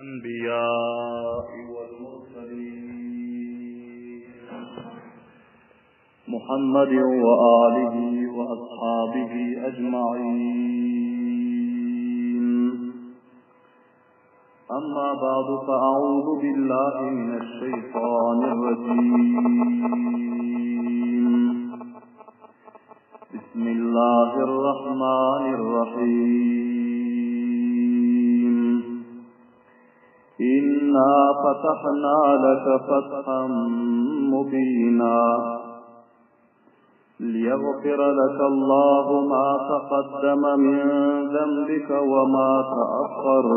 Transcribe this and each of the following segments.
الأنبياء والمرسلين محمد وآله وأصحابه أجمعين أما بعد فأعوذ بالله من الشيطان الرجيم بسم الله الرحمن الرحيم إنا فتحنا لك فتحا مبينا ليغفر لك الله ما تقدم من ذنبك وما تأخر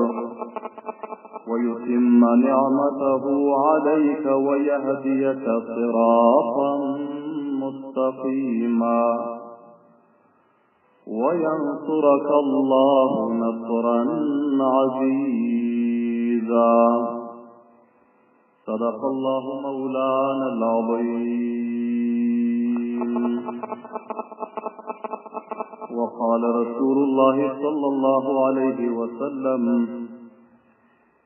ويتم نعمته عليك ويهديك صراطا مستقيما وينصرك الله نصرا عزيزا صدق الله مولانا العظيم وقال رسول الله صلى الله عليه وسلم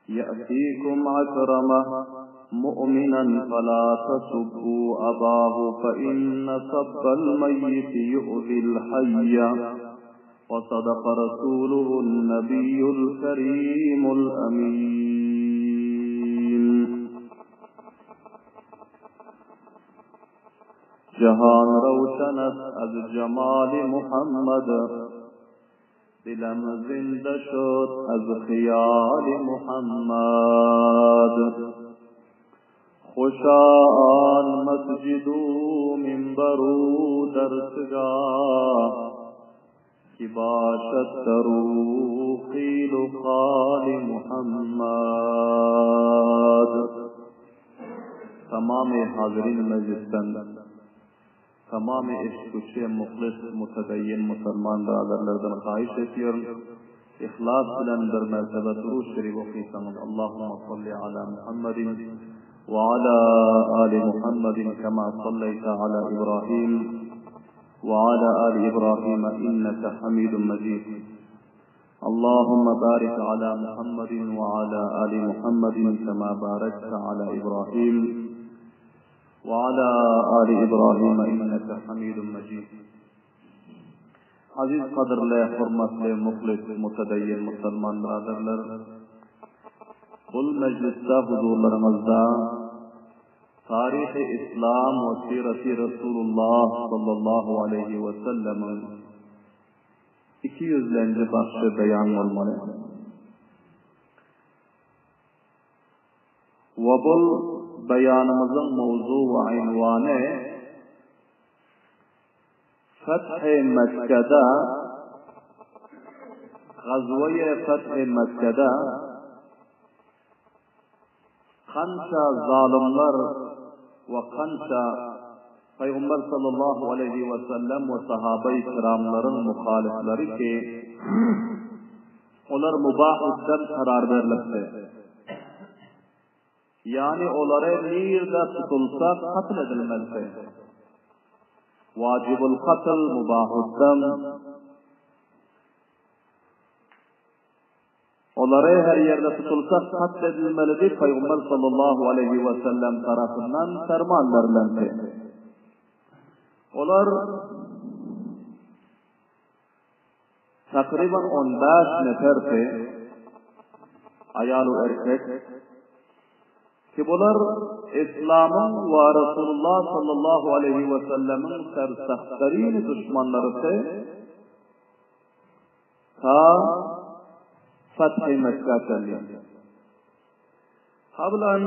يأتيكم عكرمة مؤمنا فلا تسبوا أباه فإن سب الميت يؤذي الحي وصدق رسوله النبي الكريم الأمين جهان روشن است از جمال محمد دلم زنده شد از خیال محمد خوشا آن مسجد و منبر و درسگاه که باشد در او قیل و قال محمد Tamam hazirin meclisten tamam eşitgüçi muhlis, mütedeyyin musulman biraderlerden haýyş etýärin, yhlas bilen bir mertebe Durud Şerif okysaňyz, Allahumma salli ala Muhammedin we ala ali Muhammedin kema salleýte ala Ibrahim we ala ali Ibrahim inneke Hamidun Mejid. Allahumma barik ala Muhammedin we ala ali Muhammedin kema barekte ala Ibrahim we ala ali Ibrahim inneke Hamidun Mejid. Aziz gadyrly, hormatly, muhlis, mutedeyyin musulman byraderler! Bul mejlisde huzurlaryňyzda Taryhy Islam we Siraty Resulullah sallallahu aleýhi we sellemiň ikiýüzlenji başy beýan bolmaly. We bul beýanymyzyň mowzu we ynwany Feth-i Mekgede, Gazwe-i Feth-i Mekgede kança zalymlar we kança Pygamber sallallahu aleýhi we sellem we sahabeýi kiramlaryň muhalyflary ki, olar mubah-ud-dem karar berlipdi. Ýagny olary nirde tutulsa katl edilmelidi. Wajibul katl mubahud-dem. Olary her ýerde tutulsa katl edilmelidi Pygamber sallallahu aleýhi we sellem tarapyndan ferman berlendi. Olar takryban on bäş neferdi, aýal we erkek, ki bular Islamyň we Resulullah sallallahu aleýhi we sellemiň sersahtarin duşmanlarydy, Ta Feth-i Mekgä çenli. Kablan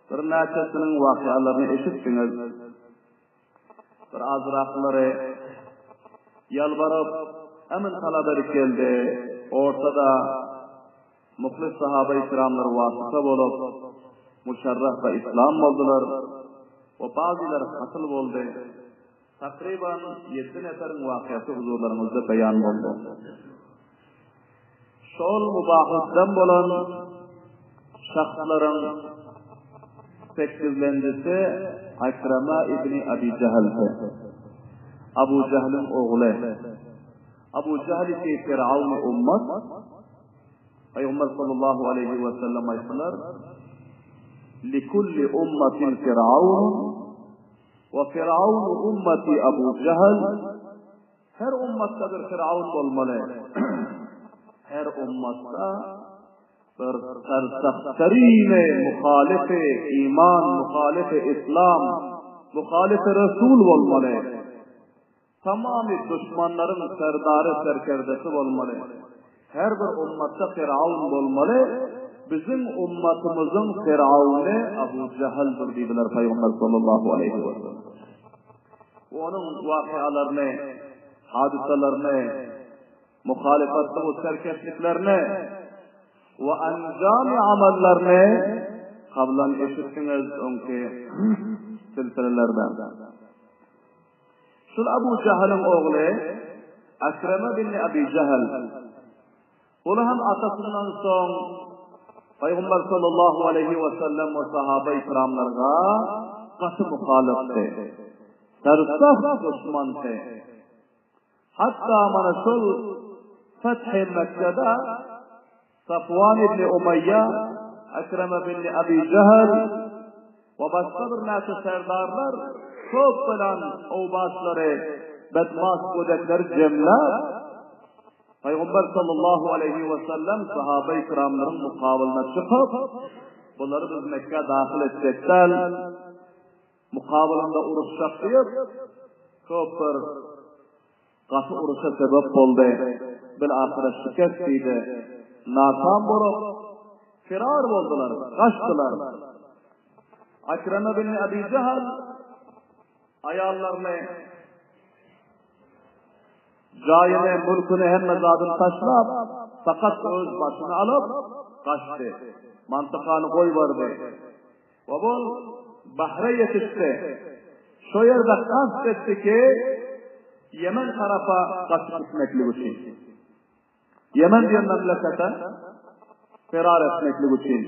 birnäçesiniň wakyalaryny eşitdiňiz. Bir azraklary ýalbaryp, emin talap edip geldi. Ortada muhlis sahaba-i kiramlar wasyta bolup, muşarraf we islam boldular we bazylary katl boldy. Takryban ýedi neferiň wakyasy huzurlaryňyzda beýan boldy. Şol mubahutdan bolan şahslaryň sekizlenjisi Ikrama ibni Abi Jahldy. Abu Jahlyň ogly. Abu Jahl ki Firawny ummat. Pygamber sallallahu aleýhi we sellem aýtdylar, Likulli ummatin Firaun we Firaun ummati Abu Jahl Her ummatda bir Firaun bolmaly. Her ummatda bir sersahtarine muhalyfy iman, muhalyfy islam, muhalyfy Resul bolmaly. Tamamy duşmanlaryň serdary, serkerdesi bolmaly. Her bir ummatda Firaun bolmaly, biziň ummatymyzyň Firauny Abu Jahldyr diýdiler Pygamber sallallahu aleýhi we sellem. Onuň wakyalaryny, hadysalaryny, muhalyfatly we serkeşliklerini we anjamy amallaryny kablan eşitdiňiz öňki silsilelerde. Şul Abu Jahylyň ogly Akrama bin Abi Jahl. Ol hem atasyndan soň Pygamber sallallahu aleýhi we sellem we sahaba ikramlarga gaty muhalyfdy. Sersagt duşmandy. Hatda mana şol Feth-i Mekgede Safwan ibn Umaýýa, Akrama ibn Abi Jahl we başga birnäçe serdarlar köp bolan owbaşlary, bedmas gödekleri jemläp, Pygamber sallallahu aleýhi we sellem sahaba-i kiramlaryň mukabylyna çykyp, Bulary biz Mekgä dahyl etjek däl, mukabylynda uruşjak diýip, köp bir Gaty uruşa sebäp boldy. Bil-ahyra şikest diýdi. Nakam bolup, firar boldular, gaçdylar. Akrama bin Abi Jahl aýallaryny, jaýyny, mülküni, hemme zadyny taşlap, fakat öz başyny alyp, gaçdy. Mantykany goýberdi. We bol Bahra ýetişdi. Şo ýerde kast etdi ki, Ýemen tarapa gaçyp gitmeklik üçin. Ýemen diýen memlekete ferar etmeklik üçin.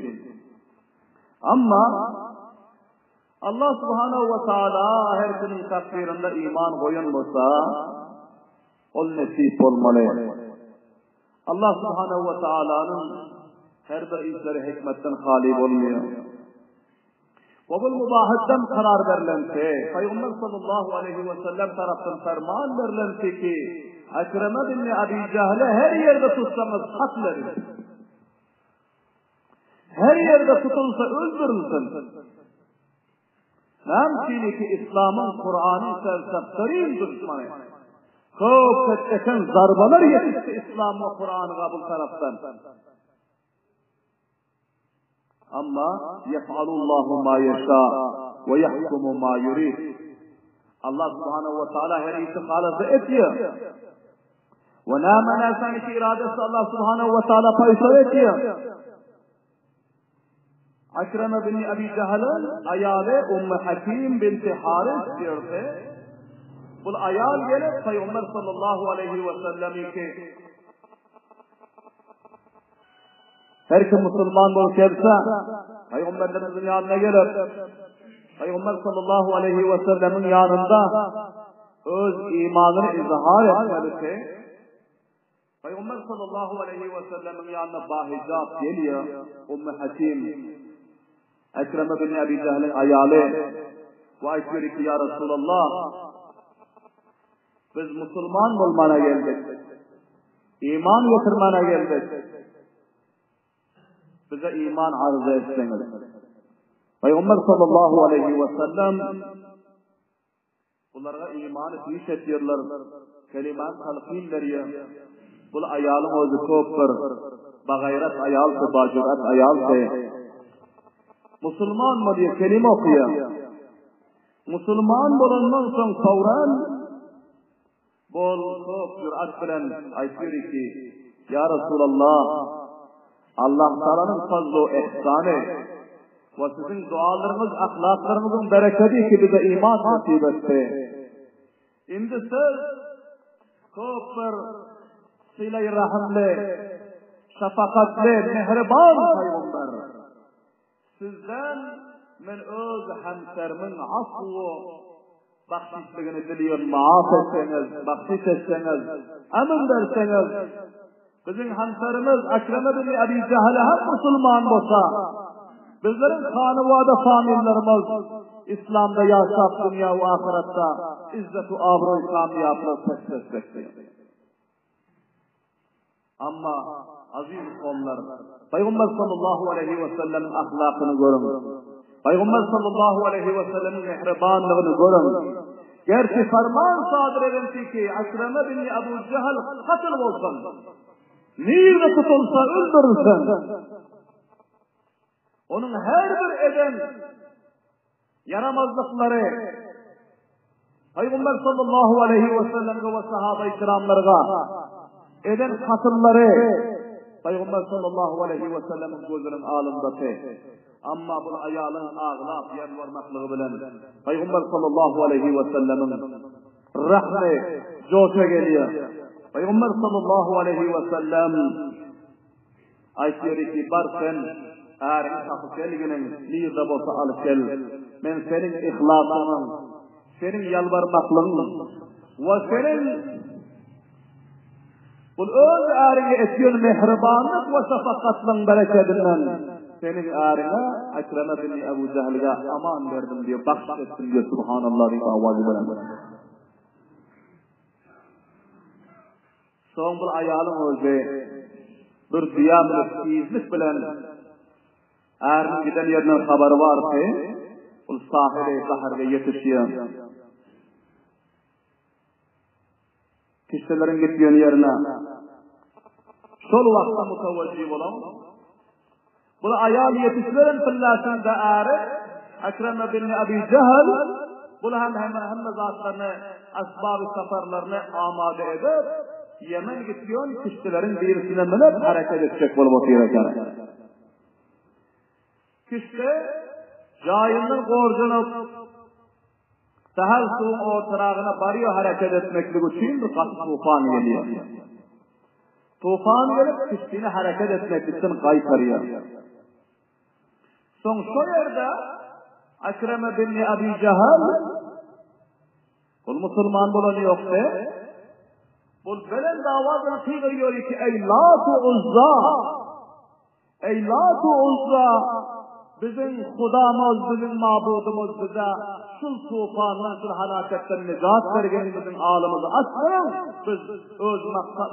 Amma Allah subhanahu wa taala her kimiň takdyrynda iman goýan bolsa, ol nesip bolmaly. Allah subhanahu wa taalanyň her bir işleri hikmetden haly bolmaýar. We bul mubahatdan karar berlense, Pygamber sallallahu aleýhi we sellem tarapdan ferman berlense ki, Akrama bin Abi Jahle her ýerde tutsaňyz katl ediň. Her ýerde tutulsa öldürilsin. Näme üçinki Islamyň, Kuranyň sersaktaryn duşmany. Köp petdeken zarbalar ýetişdi Islam we Kuranyga bul tarapdan. Amma yef'alullahu ma ýeşa we ýahkumu ma ýurid. Allah subhanahu we taala her işi halasa etýär. We näme närsani ki irade etse Allah subhanahu we taala paýsal etýär. Akrama bin Abi Jahalyň aýaly Ummu Hakim binti Haris diýerdi. Bul aýal gelip Pygamber sallallahu aleýhi we sellemi ki Her kim musulman bolup gelse, Pygamberimiziň ýanyna gelip, Pygamber sallallahu aleýhi we sellemiň ýanynda öz imanyny izhar etmelisi. Pygamber sallallahu aleýhi we sellemiň ýanyna bahijap gelýär, Ummu Hakim, Ekreme bin Ebi Jehliň aýaly we aýtýar ki, Ýa Resulallah, biz musulman bolmana geldik. Iman getirmäne geldik. Bize iman arz etseňiz. Pygamber sallallahu aleýhi we sellem Bularga imany piş etýärler, kelimany talkyn berýär. Bul aýalyň özi köp bir bagaýrat aýaldy, bajürat aýaldy. Musulman bolýar, kelime okaýar. Musulman bolandan soň fawran Bol köp jürat bilen aýtýar ki, Ýa Resulallah, Allah Tagalanyň fazlu ihsany we siziň dualaryňyz, ahlaklaryňyzyň berekedi ki bize iman nesip etdi. Indi siz köp bir sylaý rahymly, şapakatly, mähriban pygamber. Sizden men öz hemserimiň afwu bahşişligini dileýän, maaf etseňiz, bahşiş etseňiz, emr berseňiz. Biziň hamsarymyz Akreme bin Abi Jahal hem musulman bolsa, bizleriň hanawada famillerimiz İslamda ýaşap dünýä we ahyretde izzet we abraý kamýaplar kesp etjekdi. Amma aziz kowumlar, Pygamber sallallahu aleýhi we sellemiň ahlakyny görüň. Pygamber sallallahu aleýhi we sellemiň mähribanlygyny görüň. Gerçi farman sadyr edildi ki, Akrama bin Abu Jahl katyl bolsun. Nirde tutulsa öldürilsin. Onuň her bir eden ýaramazlyklary Pygamber sallallahu aleýhi we sellemge we sahaba-i kiramlarga eden katyllary Pygamber sallallahu aleýhi we sellemiň gözüniň alyndaty. Amma bu aýalyň aglap ýalbarmaklygy bilen Pygamber sallallahu aleýhi we sellemiň rahmy joşa gelýär. Pygamber sallallahu aleýhi we sellem Aýtýar ki, bar sen, äriňi tapyp gelginiň, nirde bolsa alyp gel. Men seniň yhlasyňyň, seniň ýalbarmaklygyň we seniň bul öz äriňe etýän mähribanlyk we şapakatlygyň berekedinden seniň äriňe Akrama bin Abu Jahlga aman berdim diýip, bagşyş etdim diýip, subhanallah diýip awazy bilen. Soň bir aýalyň özi bir düýä münüp tizlik bilen äriniň giden ýerinden habary bardy. Ol sahili baharga ýetişýär. Kişileriň gitýän ýerine şol wagtda mutawajjih bolan Bu aýal ýetişiberen pilläsinde äri Akrama bin Abi Jahl bul hem hemme zatlaryny asbaby saparlaryny amada edip Ýemen gitýän kişileriň birisine münüp hereket etjek bolup otyr eken. Kişi jaýyndan gorjanyp sähel suwuň ortaragyna barýar hereket etmeklik üçin bir gaty tufan gelýär. Tufan gelip, kiştini hereket etmeklikden gaýtarýar. Soň şo ýerde Akrama bin Abi Jahal ol musulman bolan ýokdy. Bul belent awaz bilen gygyrýar ki, Eý Lat we Uzza! Eý Lat we Uzza! Biziň Hudamyz, biziň mabudymyz bize şul tupandan, şul halakatdan nejat bergin, biziň alymyzy açdyň, biz öz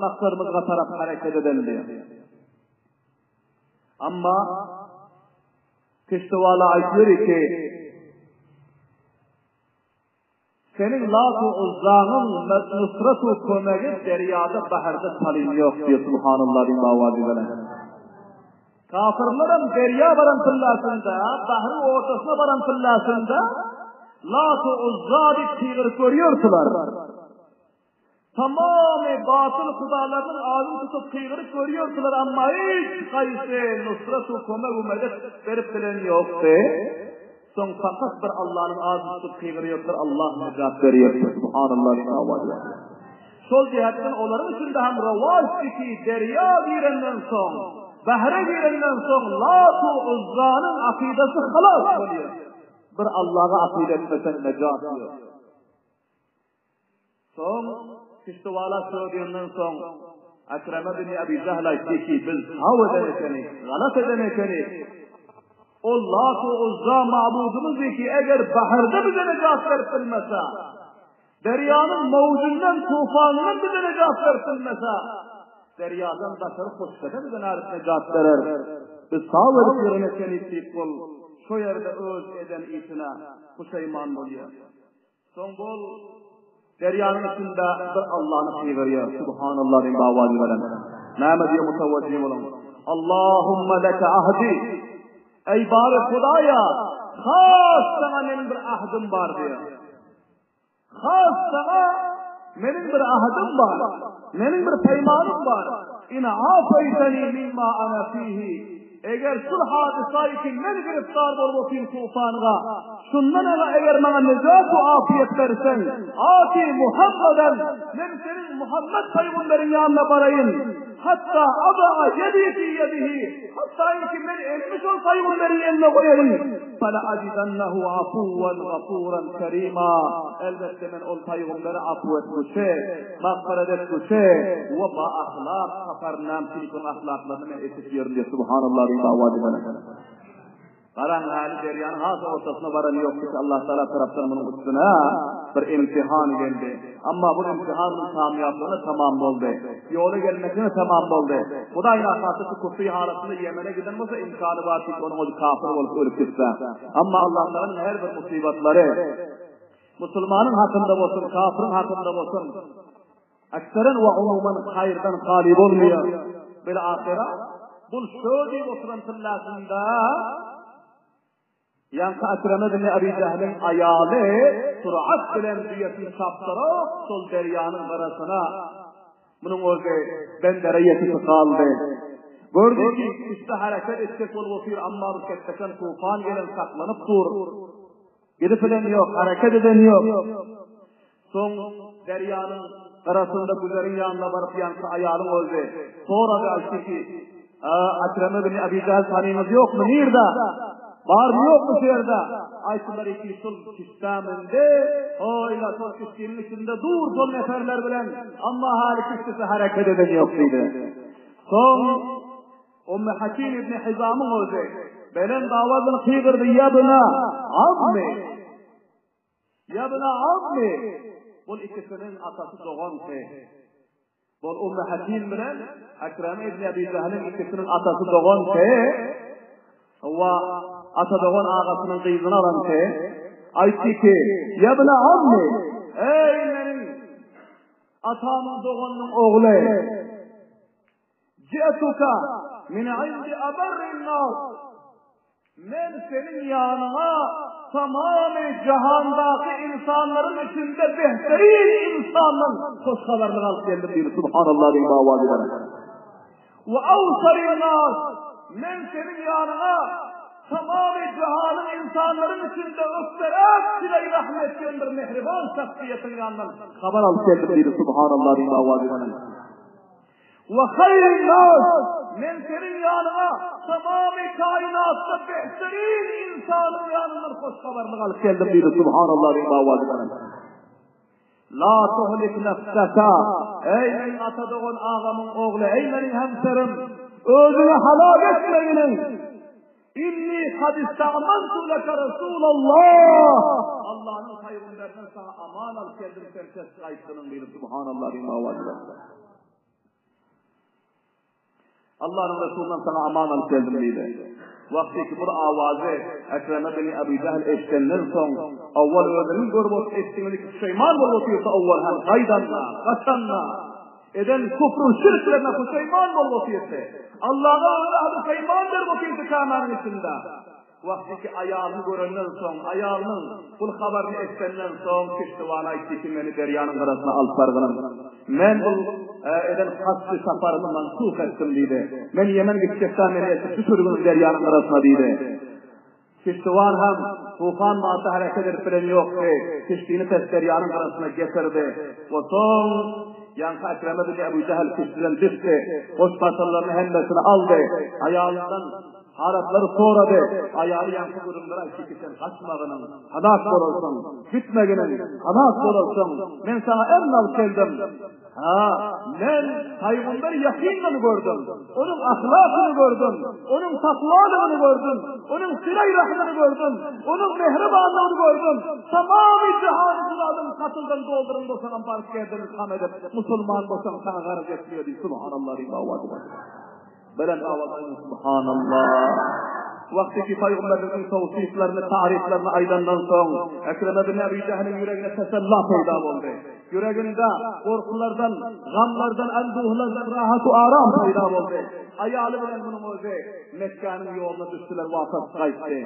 maksadymyzga tarap hereket edeli diýen. Amma Kiştiwala aýtýar ki, Seniň Lat we Uzzaňyň nusrat we kömegi derýada, baharda çalym ýok diýýär, Subhanallah diýip owazy bilen. Kafirlerem derýa baran pillasynda, bahryň ortasyna baran pillasynda Lat we Uzza diýip gygyryp görýärdiler. Tamamy batyl hudalarynyň adyny tutup gygyryp görýärdiler, amma hiç haýsy nusrat we kömek we medet berip bilen ýokdy. Soň fakat bir Allanyň adyny tutup gygyrýardylar, Allah nejat berýärdi. Subhanallah diýip owaz berdi. Şol jähetden olaryň içinde hem rowaçdy ki, derýa girenden soň, bahre girenden soň Lat we Uzzanyň akydasy halas bolýar. Bir Allaga akyda etmeseň nejat ýok. Soň, Kiştiwala şo diýenden soň, Akrama bin Abi Jahl aýtdy ki, biz saw eden ekenik, galat eden ekenik. Ol Lat we Uzza mabudymyzdy ki, eger baharda bize nejat berip bilmese, derýanyň mowjundan, tufanyndan bize nejat berip bilmese, derýadan daşary huşkada bize nädip nejat berer? Biz saw edip ýören ekenik diýip, ol şo ýerde öz eden işine puşeýman bolýar. Soň bol derýanyň içinde bir Allany gygyrýar. Subhanallah diýip awaz beren. Näme diýýär mutawajjih boluň. Allahumma laka ahdi. Eý bary Hudaýa, has saňa meniň bir ahdym bar diýýär. Has saňa meniň bir ahdym bar. Meniň bir peýmanym bar. In afaytani mimma ana fihi. Eger şul hadysa ki men giriftar bolup otyryn tufanga, şundan aňa eger maňa nejat we afiýet berseň, ati Muhammeden, men seniň Muhammet pygamberiň ýanyna baraýyn, hatda adaa ýedi fi ýedihi, hatda. Näinki men elimi şol pygamberiň eline goýaýyn, feleajidennehu afuwen gafuran kerima, elbetde men ol pygamberi afu etgüçi, magfyrat etgüçi we ba-ahlak taparyn, näme üçin onuň ahlaklaryny men eşidip ýörün diýip, subhanallah diýip dawat eden. Garaň häli derýanyň has ortasyna baran ýokdy ki Allah Taala tarapdan munuň üstüne bir imtihan geldi. Amma bu imtihan munuň kamýaplygyna tamam boldy. Ýola gelmesine tamam boldy. Hudaý nahasa şu küfri halatynda Ýemene giden bolsa imkany bar ki onuň özi kafir bolup ölüp gitse. Amma Allah Taalanyň her bir musybatlary musulmanyň hakynda bolsun, kafiriň hakynda bolsun Ekseren we umuman haýyrdan haly bolmaýar. Bil ahyra bul şo diýip oturan tyllasynda ýaňky Akreme bin Abi Jahliň aýaly surat bilen düýesini çapdyryp şol derýanyň gyrasyna munuň özi bendere ýetip galdy. Gördi ki, üsti hereket etjek bolup otyr, amma bu ketdeken tufan gelen saklanyp dur. Gidip bilen ýok, hereket eden ýok. Soň derýanyň gyrasynda güzeriň ýanyna baryp ýaňky aýalyň özi sorady aýtdy ki, A, Akreme bin Abi Jahl tanyňyz ýokmy, nirde? Barmy ýokmy şu ýerde? Aýtdylar ki, şol kiştä mündi, hoýla şol kiştiniň içinde dur şol neferler bilen, amma haly kiştisi hereket eden ýok diýdi. Soň Ummu Hakim ibn Hizamyň özi belent owaz bilen gygyrdy, Ýa bna ammi! Ýa bna ammi! Bul ikisiniň atasy dogandy. Bul Ummu Hakim bilen Akrama ibn Abi Jahlyň ikisiniň atasy dogandy. Wa ata dogan agasynyň gyzyny alandy. Aýtdy ki, Ýa bna ammi! Eý meniň atamyň doganynyň ogly! Ji'tuka min indi abarrin nas, Men seniň ýanyňa tamamy jahandaky ynsanlaryň içinde behterin ynsandan hoş habarlyk alyp geldim diýdi. Subhanallah diýip owaz eder. We awsarin nas, Men seniň ýanyňa tamamy jahanyň ynsanlaryň içinde ökderäk sileý rahm etýän bir mähriban şahsyýetiň ýanyndan habar alyp geldim diýdi. Subhanallah diýip owaz eder. We haýrin nas, Men seniň ýanyňa tamamy kainatda behterin ynsanyň ýanyndan hoş habarlyk alyp geldim diýdi. Subhanallah diýip owazy belent. La tuhlik nefseka, Eý meniň ata dogan agamyň ogly, eý meniň hemserim, özüňi halak etmeginiň, Inni kad ista'mantu leke Resulallah, Allanyň pygamberinden saňa aman alyp geldim, sen ters gaýtdynyň diýdi. Subhanallah diýip owazy belent. Allanyň Resulyndan saňa aman alyp geldim diýdi. Wagtyky bir awazy Ekreme bin Abi Jahl eşidenden soň, owwal özüniň görüp oturyp eşitdigini puşeýman bolup otyrsa owwal hem gaýdanna, gaçanna, eden kufru şirklerine puşeýman bolup otyrdy. Allaga özi ahdy peýman berip otyrdy Käbäniň içinde. Wagtyky aýalyny görenden soň, aýalynyň bul habaryny eşidenden soň kiştiwan aýtdy ki, meni derýanyň gyrasyna alyp bargynyň. Men bul eden hajjy saparymy mansuh etdim diýdi. Men Ýemen gitjekdä meni eltip düşürginiň derýanyň gyrasyna diýdi. Kiştiwan hem tufan madda hereket edip bilen ýokdy. Kiştini pes derýanyň gyrasyna getirdi. We soň ýaňky Ekreme bin Ebu Jähl kiştiden düşdi. Goş-gaçanlaryny hemmesini aldy. Aýalyndan Halatlary sorady. Aýaly ýaňky gürrüňleri aýtdy ki, sen gaçmagynyň, halas bolarsyň, gitmeginiň, halas bolarsyň. Men saňa emr alyp geldim. Ha, men pygamberi ýakyndan gördüm. Onuň ahlakyny gördüm. Onuň takwalygyny gördüm. Onuň silaý rahmyny gördüm. Onuň mähribanlygyny gördüm. Tamamy jahany şul katyldan dolduran bolsaňam baryp gerdenini ham edip, musulman bolsaň saňa garaz etmiyor diýip, subhanallah diýip owaz berdi. Belent owaz aýdyň Subhanallah. Wagty ki Pygamberimiziň towsyflaryny, taryflaryny aýdandan soň, Ekreme bin Ebi Jehliň ýüregine tesella peýda boldy. Ýüreginde gorkulardan, gamlardan, enduhlardan rahat-u aram peýda boldy. Aýaly bilen munuň özi Mekgäniň ýoluna düşdüler, wapas gaýtdy.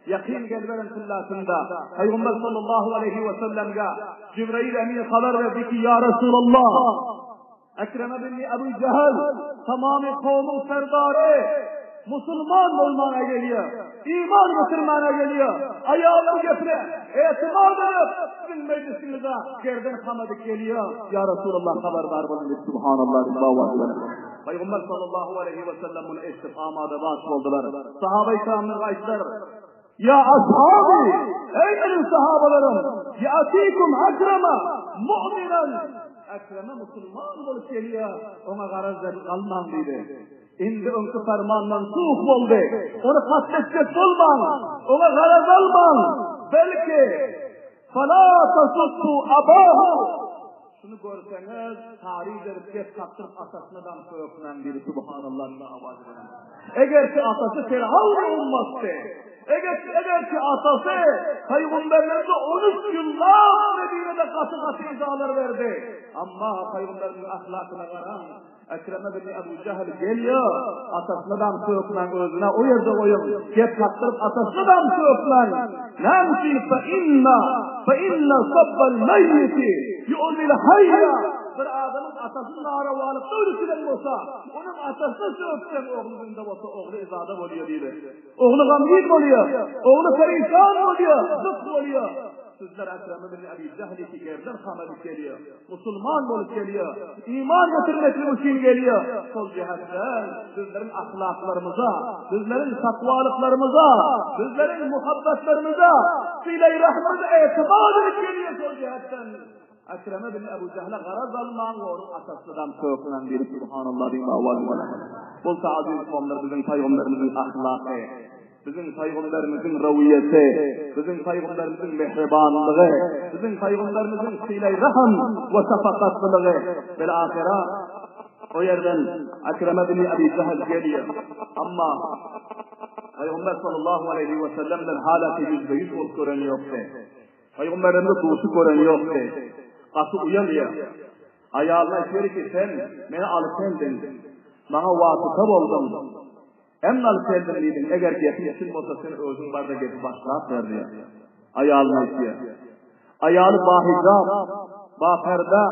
Ýakyn geliberen tyllasynda Pygamber sallallahu aleýhi wesellemge Jibrail emin habar berdi ki, Ýa Resulallah! Ekreme binni Ebu Jehel, tamamy kowmuň serdary, musulman bolmana gelýär, iman getirmäne gelýär, aýalynyň gepine etimat edip, siziň mejlisiňize gerden ham edip gelýär, Ýa Resulallah habardar boluň diýip, Subhanallah diýip, owaz berdi. Pygamber sallallahu aleýhi we sellem muny eşidip amada baş boldular. Sahaba-i kiramlar aýtdylar, Ýa ashabi, eý meniň sahabalarym, ýatikum Akrama mu'minan. Akrama musulman bolup gelýär, oňa garaz berip galmaň diýdi. Indi öňki ferman mansuh boldy. Ony katl etjek bolmaň, oňa garaz almaň. Belki Fala tasubbu abahu. Şuny görseňiz, taryz edip gep kakdyryp atasyna-dam sökmäň diýdi. Subhanallah diýip awaz beren. Egerki atasy Firawun ummatdy. Eger egerki atasy pygamberlerimize 13 ýyllap Medinede gaty-gaty izalar berdi. Amma pygamberimiziň ahlakyna garaň. Ekreme bin Ebu Jähl gelýär, atasyna-dam sökmäň özüne o ýerde goýuň, gep kakdyryp atasyna-dam sökmäň. Näme üçin? Fe inna, fe inna sabbal meýýiti ýu'zil haýýa. Bir adamyň atasy narawalykda ölüp giden bolsa, onuň atasyna sökseň, ogly zynda bolsa, ogly yzada bolýar diýdi. Ogly gamgyn bolýar, ogly perişan bolýar, zyk bolýar. Sizler Ekreme bin Ebi Jähli ki gerden ham edip gelýär. Musulman bolup gelýär, iman getirmeklik üçin gelýär. Şol jähetden bizleriň ahlaklarymyza, bizleriň takwalyklarymyza, bizleriň muhabbetlerimize, sylaý-rahmymyza etibar edip gelýär şol jähetden. Ekreme bin Ebu Jähle garaz almaň we onuň atasydan sökmäň diýdi. Subhanallah diýip awaz bilen. Bolsa aziz kowumlar biziň pygamberimiziň ahlaky. Biziň pygamberimiziň rawiýeti, biziň pygamberimiziň mähribanlygy, biziň pygamberimiziň sylaý-rahym we şapakatlylygy. Bil-ahyra o ýerden Akrama bin Abi Jahl gelýär. Amma Pygamber sallallahu aleýhi we sellem bilen halaty ýüzbe-ýüz bolup gören ýokdy. Pygamberimize duşup gören ýokdy. Gaty uýalýar. Aýalyna aýtýar ki, sen meni alyp geldiň. Maňa wasyta bolduň. Hem alyp geldim diýdiň, eger gepiň çyn bolsa sen özüň bar-da gepi başlap ber diýýär. Aýalyna aýtýar. Aýaly bahyjap, baperde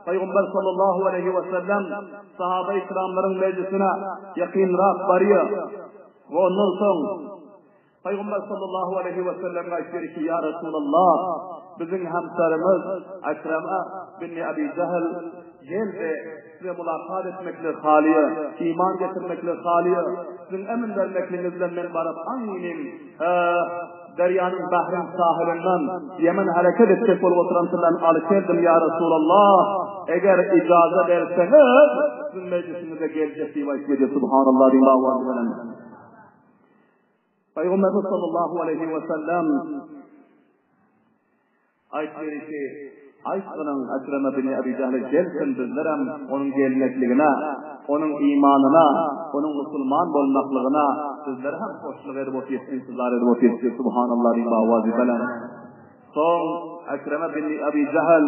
Pygamber sallallahu aleýhi we sellem sahaba-i kiramlaryň mejlisine ýakynrak barýar we ondan soň Pygamber sallallahu aleýhi we selleme aýtýar ki, Ýa Resulallah, biziň hemserimiz Akrama bin Abi Jahl geldi, size mulakat etmekligi halyýar, iman getirmekligi halyýar. Siziň emr bermekligiňiz bilen men baryp aňynym, derýanyň bahryň sahylyndan Ýemen hereket etjek bolup oturan sizden alyp geldim, ýa Resulallah, eger ijaza berseňiz, siziň mejlisiňize geljek diýip aýtýar, subhanallah diýip awaz bilen. Pygamberimiz sallallahu aleýhi we sellem aýtdy ki, aýtgynyň Akrama bin Abi Jahl gelsin bizlerem onuň gelmekligine, onuň imanyna, onuň musulman bolmaklygyna bizler hem hoşluk edip otyrys, intizar edip otyrys. Subhanallah diýip awazy belent. Soň Akrama bin Abi Jahl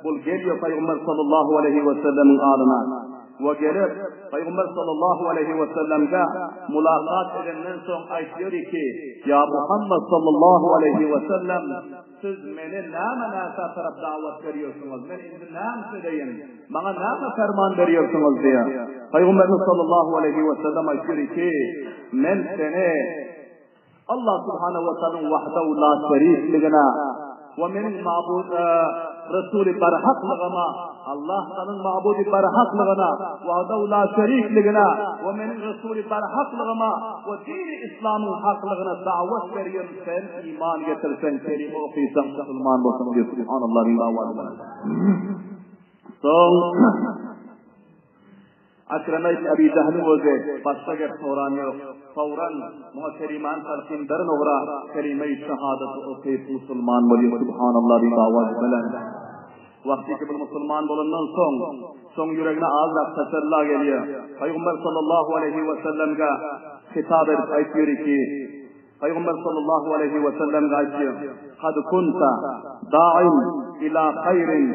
bul gelýär Pygamber sallallahu aleýhi we sellemiň alyna we gelip Pygamber sallallahu aleýhi we sellemge mulakat edenden soň aýtýar ki, Ýa Muhammed sallallahu aleýhi we sellem, siz meni näme närsä tarap dawat berýärsiňiz? Men indi näme edeýin? Maňa näme ferman berýärsiňiz diýýär. Pygamberimiz sallallahu aleýhi we sellem aýtýar ki, men seni Allah subhanahu wa taalaň wahdahu la şerikligine we meniň mabud Resuly barhaklygyma, Allah taalaň mabudy barhaklygyna, wahdahu la şerikligine we meniň Resuly barhaklygyma we dini islamyň haklygyna dawat berýän sen iman getirseň, kelime okysaň musulman bolsaň diýip subhanallah diýip awaz bilen. Soň Akrama ibn Abi Jahlyň özi başga gep soran ýok. Fawran muňa kelimany talkin beren ugra kelime-i şahadaty okyp musulman bolýar Subhanallah diýip awazy belent. Wagtyky bir musulman bolandan soň, soň ýüregine azrak tesella gelýär. Pygamber sallallahu aleýhi we sellemge hitap edip aýtýar ki, Pygamber sallallahu aleýhi we sellemge aýtýar, Kad kunta da'in ila haýrin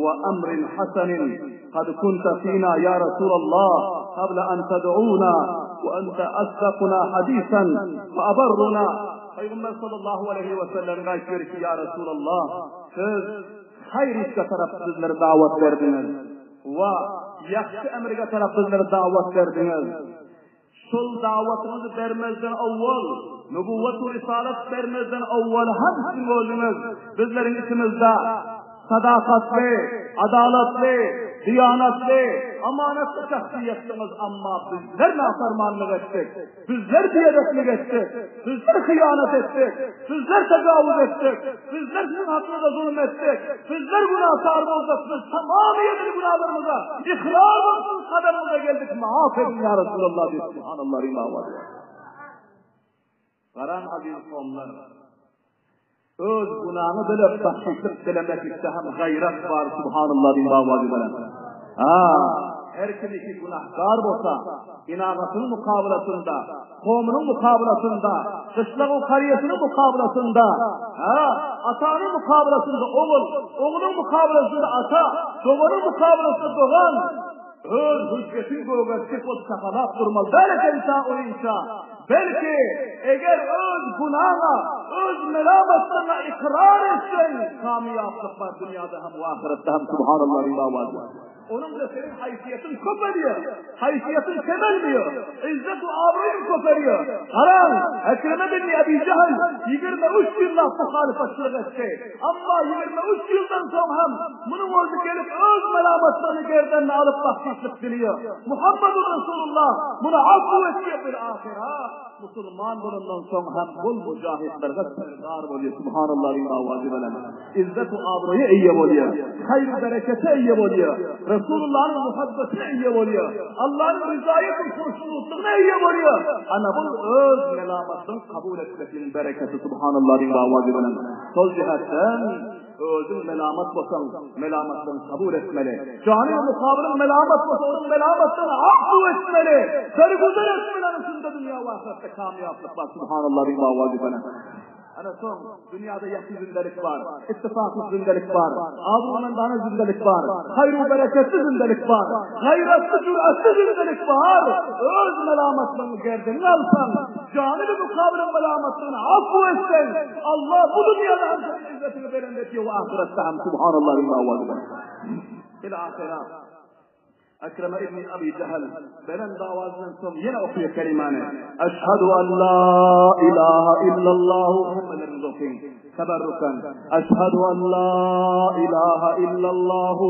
we amrin hasanin, kad kunta fina ýa Resulallah qabla an tad'una we ente asdakuna hadisan we abarruna. Pygamber sallallahu aleýhi we sellemge aýtýar ki, Ýa Resulallah, siz haýyr işe tarap bizleri dawat berdiňiz we ýagşy emrge tarap bizleri dawat berdiňiz. Şol dawatyňyzy bermezden owwal, nubuwwat-u risalat bermezden owwal hem siziň özüňiz bizleriň içimizde sadakatly, adalatly. Diýanatly, amanatly şahsyýetdiňiz, amma bizler nafarmanlyk etdik, bizler biedeplik etdik, bizler hyýanat etdik, bizler tejawuz etdik, bizler siziň hakyňyza zulum etdik, bizler günäkär bolduk, biz tamamyýetini günälerimize ykrar bolup siziň gadamyňyza geldik, maaf ediň ýa Resulallah diýip, subhanallah diýip awazy. Garaň aziz kowumlar! Öz günaňy bilip bahşişlik dilemeklikde hem gaýrat bar Subhanallah diýip awazy bilen. Ha, her kim iki günahkar bolsa, inagatynyň mukabylasynda, kowumynyň mukabylasynda, gyşlagyň karýasynyň mukabylasynda, ha, atanyň mukabylasynda ogul, ogluň mukabylasynda ata, doganyň mukabylasynda dogan, Öz hüjjetin gögertjek bolup çakalap durmaly däl eken ta oýunça. Belki, eger öz günaňa, öz melamatlygyňa ykrar etseň, kamýaplyk bar dünýäde hem we ahyretde hem Subhanallah diýip owaz ber. Onuň bilen seniň haýsyýetiň köpelýär, haýsyýetiň kemelmeýär, yzzet we abraýyň köpelýär. Garaň, Ekreme bin Ebi Jehl 23 ýyllap muhalyfatçylyk etdi. Emma 23 ýyldan soň hem Munuň özi gelip öz melamatlygyny gerdenine alyp bahşişlik dileýär. Muhammedur Resulullah muny afu etýär bil ahyra musulman bolandan soň hem bul mujahidlerge serdar bolýar subhanallah diýip awazy bilen izzet we abraýa eýe bolýar haýr berekete eýe bolýar Resulullahnyň muhabbetine eýe bolýar Allanyň rizaýet we hoşnutlygyna eýe bolýar ana bul öz melamatlygyny kabul etmekligiň bereketi subhanallah diýip awazy bilen şol jihetden Özüň melamat bolsaň, melamatlygyňy kabul etmeli. Janyň mukabylyň melamat bolsa, onuň melamatlygyny afu etmeli. Sergüzer etmeli, ana şunda dünýä we ahyretde kamýaplyk bar. Subhanallah diýip awazy belent. Ana soň dünýäde ýagty zündelik bar, ittifakly zündelik bar, abrumendana zündelik bar, haýru bereketli zündelik bar, gaýratly jüratly zündelik bar. Öz melamatlygyňy gerdeniňe alsaň, janyny mukabylyň melamatlygyny afu etseň, Allah bu dünýäde hem seniň izzetiňi belent etýär we ahyretde hem Subhanallah diýip awazy bilen. Ila ahyra. Ekreme ibn Abi Jehl belent awazdan soň ýene okaýar kelimany. Eşhedü en la ilaha illallah hemmeleriňiz okyň. Tabarrukan. Eşhedü en la ilaha illallah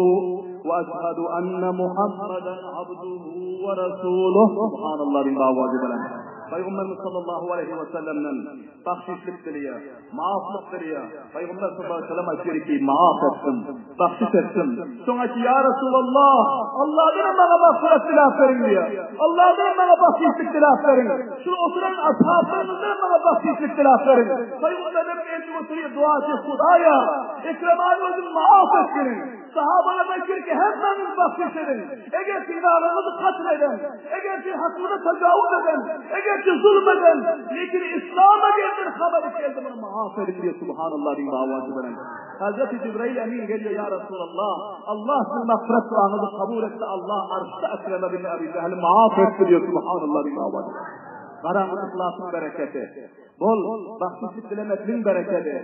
we eşhedü enne Muhammeden abduhu we resuluh. Subhanallah diýip awazy bilen. Pygamberimiz sallallahu aleyhi we sellemden Bahşişlik dileýär, maaflyk dileýär. Pygamber sallallahu aleýhi we sellem aýtýar ki, maaf etdim, bahşiş etdim. Soň aýtdy, ýa Resulallah, Allahdan maňa magfyrat diläp beriň diýýär. Allahdan maňa bahşişlik diläp beriň. Şu oturan ashablaryňyzdan maňa bahşişlik diläp beriň. Pygamberimiz elini göterýär, dua etýär, Hudaýa, Ekremany özüň maaf etgin. Sahabalar aýtýar ki, hemmäňiz bahşiş ediň. Eger ki ynagyňyzy katl eden, eger ki hakyňyza tajawuz eden, eger ki zulm eden, lekin İslama geldi, habar geldi, muny maaf ediň diýip, subhanallah diýip awazy bilen. Hazreti Jibrail emin gelýär, ýa Resulallah, Allah siziň magfiret duaňyzy kabul etdi, Allah arşda Ekreme bin Abi Jehl maaf etdi diýip, subhanallah diýip awazy bilen. Garaň yhlasyň bereketi. Bol, bahşişlik dilemekligiň berekedi,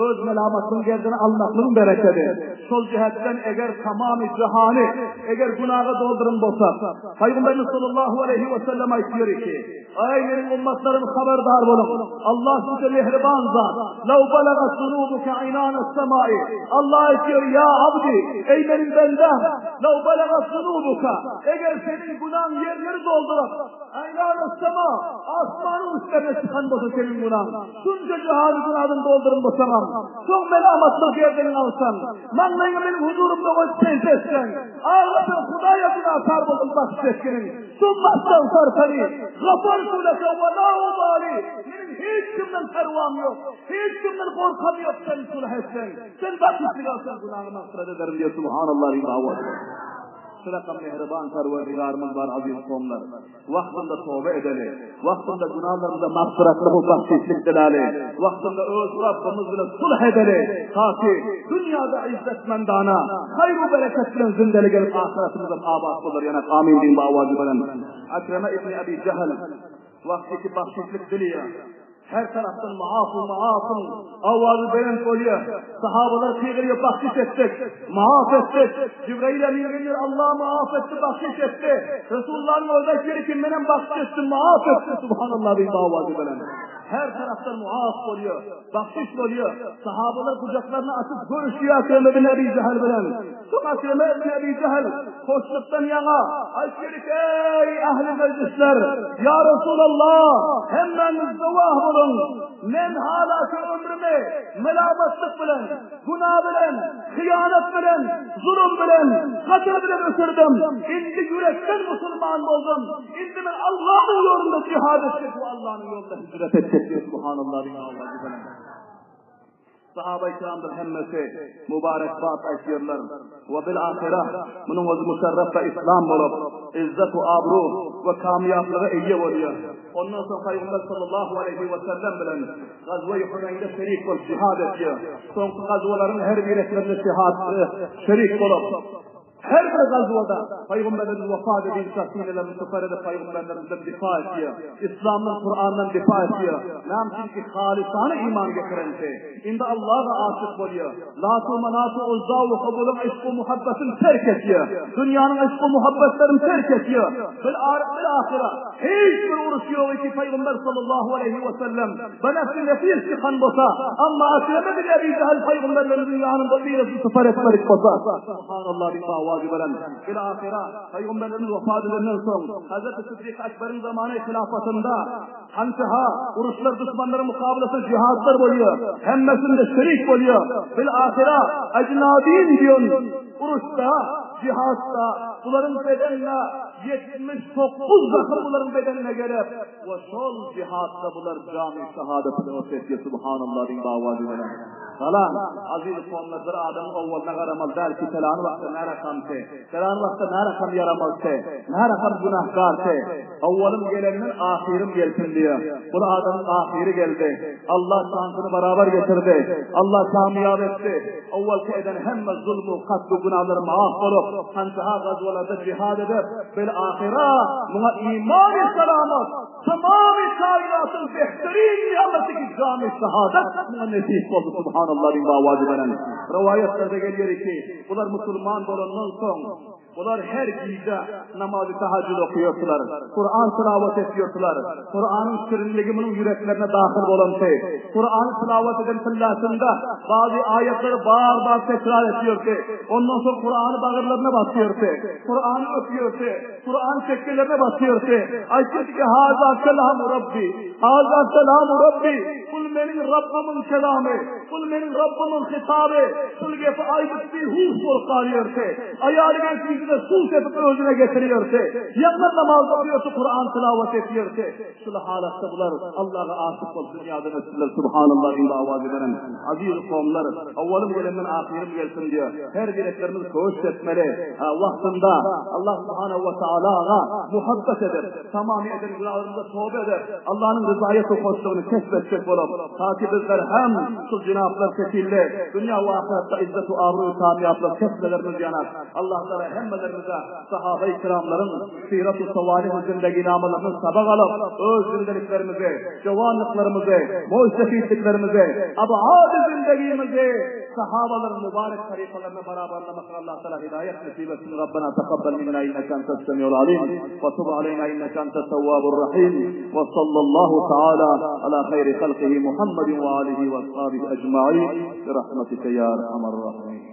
öz melamatlygyň gerdini almaklygyň berekedi. Şol jähetden eger tamamy jahany eger günaga dolduran bolsak, Pygamberimiz sallallahu aleýhi we sellem aýtýar ki, Eý meniň ummatlarym habardar boluň, Allah size mehriban zat. Law balagat zunubuka inanas semai. Allah aýtýar, ýa abdi, eý meniň bendäm, law balagat zunubuka, eger seniň günaň ýerleri dolduryp, Aýnana sema, asmanyň üstlerine çykan bolsa seniň günaň, şunça jahany günadan dolduran bolsaňam, soň melamatlyk gerdeniňe alsaň, maňlaýyňy meniň huzurymda goýup sežde etseň, aglasaň Hudaýa günäkär boldum basyp etginiň, summa estagfartani, gafartu leke we la ubali, meniň hiç kimden perwam ýok, hiç kimden gorkam ýok sen sulh etseň, sen basyplyk alsaň günaňy magfyrat ederin diýip subhanallah diýip awaz berdi. Şu rakam mähriban Perwerdigarymyz bar aziz kowumlar. Wagtynda toba edeli. Wagtynda günahlarymyza magfyratlyk we bahşişlik diläli. Wagtynda öz Rabbymyz bilen sulh edeli. Taki dünýäde izzetmendana, haýr we bereket bilen zindeli gelip ahyretymyzam abat bolar ýanak amin diýiň bu awazy bilen. Akrama ibn Abi Jahl wagtyky bahşişlik dileýär. Her tarapdan maaf-u maafyň owazy belent bolýar. Sahabalar pygyrýar, Bahşiş etdik, maaf etdik. Jibrail emin gelýär, Allah maaf etdi, bahşiş etdi. Resulullah'yň özi aýtýar ki, menem bahşiş etdim, maaf etdim. Subhanallah diýip owazy belent. Her tarapdan muaf bolýar, bagşyş bolýar. Sahabalar gujaklaryny açyp görüşýär Akreme ibn Ebi Jähil bilen. Soň Akreme ibn Ebi Jähil hoşlukdan ýaňa aýtýar ki, Eý, ähli mejlisler, ýa Resulallah, hemmäňiz gowah boluň! Men hala-ki ömrümi melamatlyk bilen, Günä bilen, hyýanat bilen, zulum bilen, gatyl bilen ötürdim. Indi ýürekden musulman boldum. Indi men Allanyň ýolunda jihad etjek we Allanyň ýolunda hijret etjek diýip, Subhanallah diýen owazy bilen. Sahaba-i kiramdyr hemmesi mübarekbat aýtýarlar. We bil-ahyra, munuň özi müşerref we islam bolup, izzet we abru we kamýaplyga eýe bolýar. Ondan soň Pygamber sallallahu aleýhi we sellem bilen Gazwa-i Huneýnde şerik bolup jihad etýär. Soňky gazwalaryň her biresinde şihat şerik bolup, her bir gazwada Pygamberimiz wepat edinçä sinelerini sypar edip Pygamberlerimizden difa etýär. Islamdan, Kurandan difa etýär. Näme üçin ki halysana iman getirensi. Indi Allaha aşyk bolýar. Latu, Manatu, Uzza we Hubulyň yşk-u muhabbatyny terk etýär. Dünýäniň yşk-u muhabbatlaryny terk etýär. Bil-ahyra hiç bir uruş ýok ki Pygamber sallallahu aleýhi we sellem benefsi nefis çykan bolsa, amma Akreme bin Ebi Jähil pygamberlerimiziň ýanynda birisini sypar etmedik bolsa. Subhanallah diýip awazy beren. Bil-ahyra Pygamberlerimiz wepat edenden soň Hazreti Siddik Akberiň zamany hilafatynda Hança-ha uruşlar duşmanlaryň mukabylasynda jihadlar bolýar, hemmesinde şerik bolýar. Bil-ahyra Ajnabin diýen uruşda, jihadda bularyň bedenine 79 zahyr bularyň bedenine gelip we şol jihadda bular jamy şehadaty nöwt etýär. Subhanallah diýip awazy bilen. Salam, aziz kowumlar bir adamyň owwalyna garamaly däl ki pelany wagtda närakamty, pelany wagtda närakam ýaramazty, närakam günahkarty. Owwalym gelenden ahyrym gelsin diýýär. Bul adamyň ahyry geldi. Allah şansyny barabar getirdi. Allah kamyýap etdi. Owwalky eden hemme zulmu, katlu günalary maaf bolup, hança-ha gazwalarda jihad edip, bil ahyra muňa imany salamat, tamamy kainatyň behterin ni'meti ki jamy şahadat muňa nesip boldy. Subhanallah diýip awazy beren. Rowaýatlarda gelýär ki, bular musulman bolandan soň, Bular her gije namazy tahajjud okaýardylar, Kuran tilawat etýärdiler. Kuranyň şirinligi munuň ýüreklerine dahyl bolandy. Kurany tilawat eden pillasynda bazy aýatlary bar-bar tekrar etýärdi. Ondan soň Kurany bagyrlaryna basýardy. Kurany öpýärdi. Kuran çekgelerine basýardy. Aýtýardy ki, Haza kelamu Rabbi, haza kelamu Rabbi, Bul meniň Rabbymyň kelamy. Bul meniň Rabbymyň hitaby. Şul gepi aýdyp bihuş bolup galýardy. Aýaly gelip ýüzüne suw sepip özüne getirýärdi. Ýaňdan namaz okaýardy, Kuran tilawat etýärdi. Şul halatda bular Allaha aşyk bolup dünýadan ötdüler. Subhanallah diýip awazy beren aziz kowumlar, owalym gelenden ahyrym gelsin diýe her bireklerimiz köşk etmeli. Wagtynda Allah subhanahu we taalaga muhabbet edip, Tamamy eden günahlarymyza toba edip, Allanyň ryzaýat we hoşlugyny kesp etjek bolup, ta ki bizler hem şul jenaplar şekilli dünýä we ahyretde yzzet we abroý kamýaplyk kesp ederimiz ýanak. Allah Tagala hemmelerimize sahabaýy kiramlaryň syrat we sawalih zindeginamalaryndan sabak alyp, öz zindeliklerimizi, jowanlyklarymyzy, moý-sefitliklerimizi, abady zindegimizi sahabalaryň mübarek tarykalaryna barabarlamaklyga Allah Tagala hidaýat nesip etsin. Rabbena takabbal minna inneke entes semiul alim. وتب علينا إنك أنت التواب الرحيم وصلى الله تعالى على خير خلقه محمد وآله وأصحابه أجمعين برحمتك يا أرحم الراحمين.